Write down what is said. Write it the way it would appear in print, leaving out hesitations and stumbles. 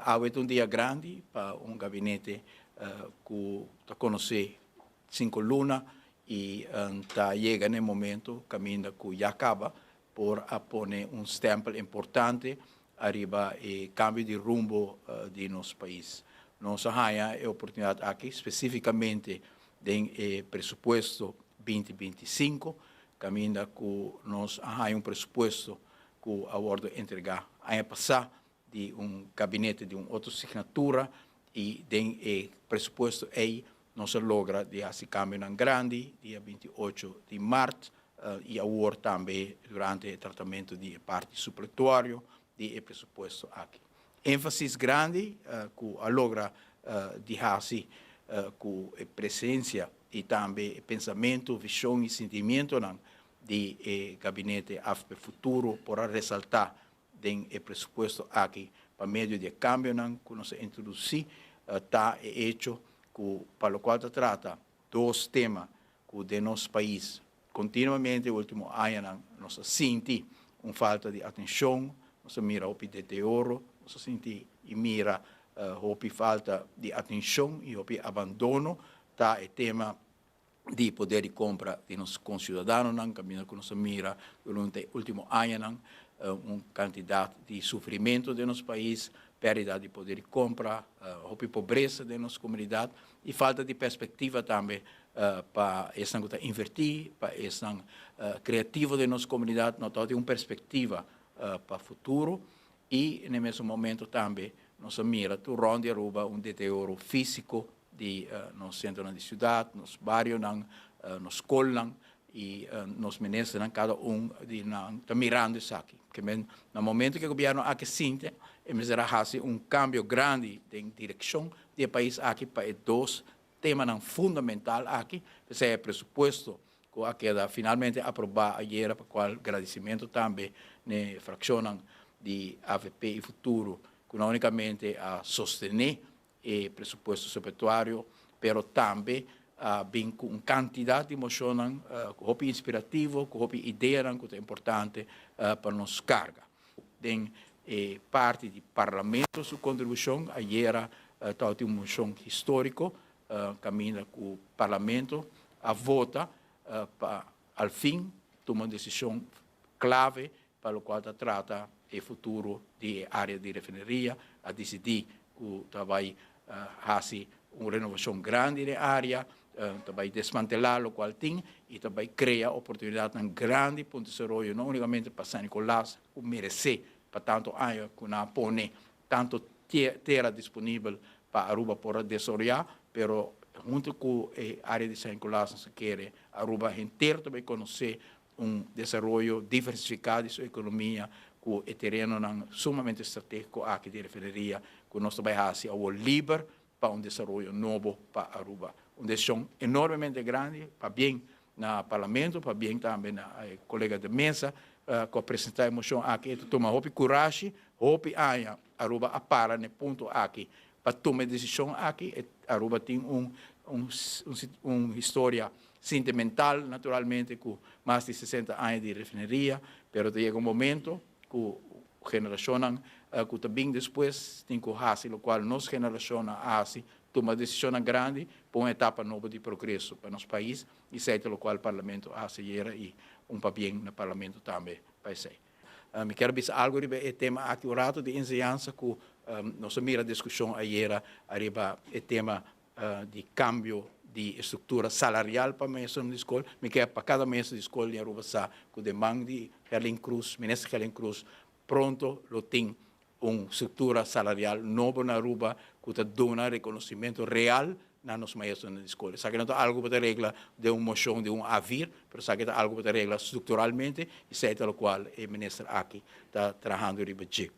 Awe ta un dia grandi pa un gabinete cu ta conoce 5 luna y ta yega na e momento caminda cu ya caba por a pone un stempel importante ariba e cambio di rumbo di nos pais. Nos a haya e oportunidad aki specificamente den e presupuesto 2025, caminda cu nos a haya un presupuesto cu a wordo entrega aña pasa di un gabinete di un otro signatura, y den e presupuesto ey nos a logra di haci cambionan grandi dia 28 di maart y awor tambe durante e tratamento di parti supletorio di e presupuesto aki. Enfasis grandi cu a logra di haci cu e presencia y tambe pensamento, vision y sentimientonan di e gabinete AVP Futuro por a resalta den e presupuesto aki pa medio di cambionan cu nos a introduci, ta e hecho cu pa locual ta trata dos tema cu den nos pais continuamente ultimo añanan nos a sinti un falta di atencion, nos a mira hopi deterioro, nos a sinti y mira hopi falta di atencion y hopi abandono, ta e tema di poder di compra di nos conciudadanonan, caminda cu nos a mira durante ultimo añanan un cantidad di sufrimento den nos pais, perdida di poder di compra, hopi pobresa den nos comunidad y falta di perspectiva tambe pa esnan cu ta inverti, pa esnan creativo den nos comunidad, no tin un perspectiva pa futuro. Y na mesun momento tambe nos a mira tur rond di Aruba un deterioro fisico di nos centro di ciudad, nos barionan, nos scolnan y nos ministernan, cada un di nan ta mirando esaki. Kiermen, na momento cu e gobierno aki sinta, e mester haci un cambio grandi den direccion di e pais aki pa e dos temanan fundamental aki, e presupuesto cu a keda finalmente aproba ayera, pa cual agradecimento tambe na fraccion di AVP y Futuro, cu no unicamente a sostene e presupuesto supletorio, pero tambe a bin cu un cantidad di mocion hopi inspirativo, cu hopi idea cu ta importante pa nos carga. Den parti di parlamento su contribucion, ayera tabatin un mocion historico, caminda cu parlamento a vota pa al fin tuma un decision clave pa locual ta trata e futuro di area di refineria, a dicidi cu ta bay haci un renovacion grandi di area, ta bay desmantela locual tin y ta bay crea oportunidad grandi pa desaroyo, no unicamente pa San Nicolas, cu merece pa tanto aña cu nan a pone tanto tera disponibel pa Aruba por desaroya, pero hunto cu e area di San Nicolas, nos kier Aruba henter tambe conoce un desaroyo diversifica di su economia cu e terenonan sumamente strategico aki di refineria, cu nos ta bay haci awor liber pa un desaroyo nobo pa Aruba. Un decision enormemente grandi, pabien na parlamento, pabien tambe na colega de Meza, cu a presenta e mocion aki, tuma hopi corashi, hopi aña Aruba a para na e punto aki pa tuma e decision aki. Aruba tin un historia sentimental, naturalmente, cu mas di 60 aña di refineria, pero yega un momento cu generacion cu ta bin despues tin cu haci locual nos generacion a haci, tuma decision grandi pa un etapa nobo di progreso pa nos pais, y esey ta locual parlamento a haci ayera, y un pabien na parlamento tambe pa esey. Mi kier bisa algo riba e tema aki un rato di enseñansa, cu nos a mira discusion ayera ariba e tema di cambio di structura salarial pa maestro di scol. Mi kier pa cada maestro di scol di Aruba sa cu den man di Gerlien Croes, minister Gerlien Croes, pronto lo tin un structura salarial nobo na Aruba cu ta duna reconocimento real na nos maestronan di scol. Esaki no ta algo cu ta regla den un mocion di un A4, pero esaki ta algo cu ta regla structuralmente, y esey ta locual e minister aki ta trahando riba dje.